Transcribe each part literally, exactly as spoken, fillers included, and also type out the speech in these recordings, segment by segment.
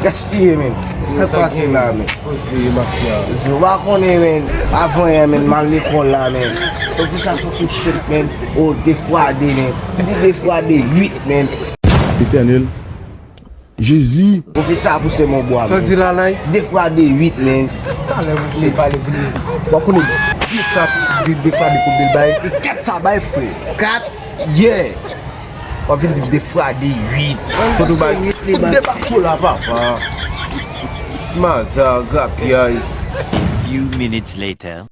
Gaspiye, men. Sa k pase la, men? Poze, mafya. Ou pa konnen, men. Avan yè, men, m al lekòl la, men. Pwofesè a fè kout chet, men. O, defwade, men. M di defwade uit, men. Etènèl. Jezi. Pwofesè a pouse m yon bwa, men. Sa di la, la? Defwade uit, men. Talè, monchè, pale vini. W ap konnen defwade, de, defwade pou bil bay. E kat sa bay, frè. Kat? Yeah. W ap vin di m defwade uit. Kote w bay? Kote w bay cho la, papa? Ti maza, grapyay. Few minutes later.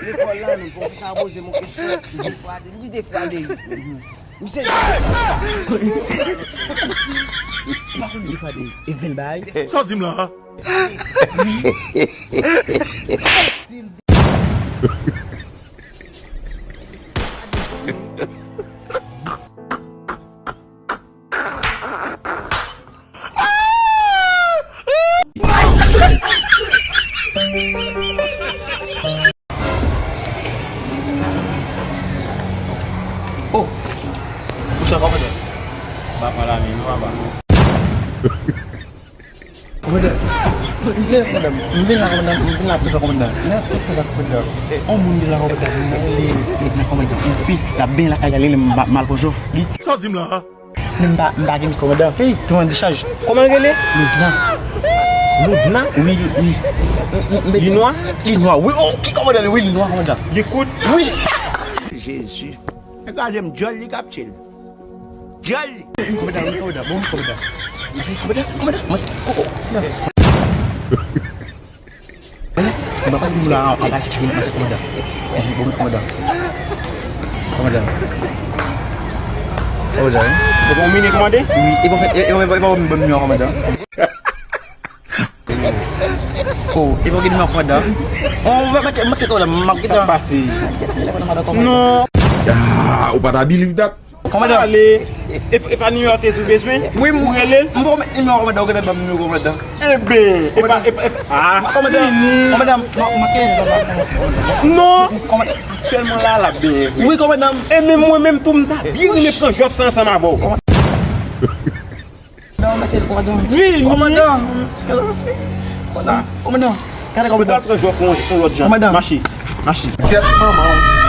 Lekòl la, men, pwofesè a poze m yon kesyon. Defwade, m di defwade. Misye di defwade. Ou pa konn defwade. E ven bay. Sa w di m la? Oh! Ou sa, kòmandan? M pa pale a men non, papa. Kòmandan, m vin la, kòmandan. M vin la, kòmandan. M vin la, kòmandan. Nan tout kay la, kòmandan. On moun vin la, kòmandan. Li, li, li, kòmandan. Yon fi, l ap benyen lakay la, li, li, m pa, m al pran chòf. Li. Sa w di m la? Men m pa, m pa gen kòmandan. Hey, tande chaj. Kòman l rele? Lodna. Lodna? Wi, wi. Li nwa? Li nwa, wi. Oh, ki kòmandan li? Wi, li nwa, kòmandan. Li kout? Wi. Jezi. Nèg kraze m dyòl, li k ap tchil. Dyòl li. Kòmandan, wi, kòmandan. Bon, kòmandan. Mwen se kòmandan, kòmandan. Mwen se kòmandan. Mwen pa di w la, an ba chay mwen se kòmandan. Eh, bon, kòmandan. Kòmandan. Kòmandan, wi. Se bon, mini kòmande? Wi, e bon, fè, e, e, e, e, bon, bon, bon, kòmandan. Oh, e bon, gen nimewo kòmandan. Oh, mwen, mwen, mwen, kòmandan, mwen, sa pase? Non. Ah, ou pa ta believe that? Kòmandan. Ale. E, e pa nimewo a te di w bezwen? Wi, m rele l. M poko met nimewo a, kòmandan, ou gentan ban m nimewo, kòmandan. Eben, e pa, e pa, e pa, ah, kòmandan, fini. Kòmandan, m, m, m, non. Kòmandan. Aktyèlman la, l ap benyen vre. Wi, kòmandan. E menm mwen menm tou, m ta byen renmen pran jòb sa ansanm avè w. Kòmandan. Kòmandan, mete l, kòmandan. Vini. Kòmandan. Kòmandan. Kòmandan. Gade kòmandan. Ou pral pran jòb pou yon, pou yon lòt jan. Kòmandan. Mache. Mache. Kèt manman w.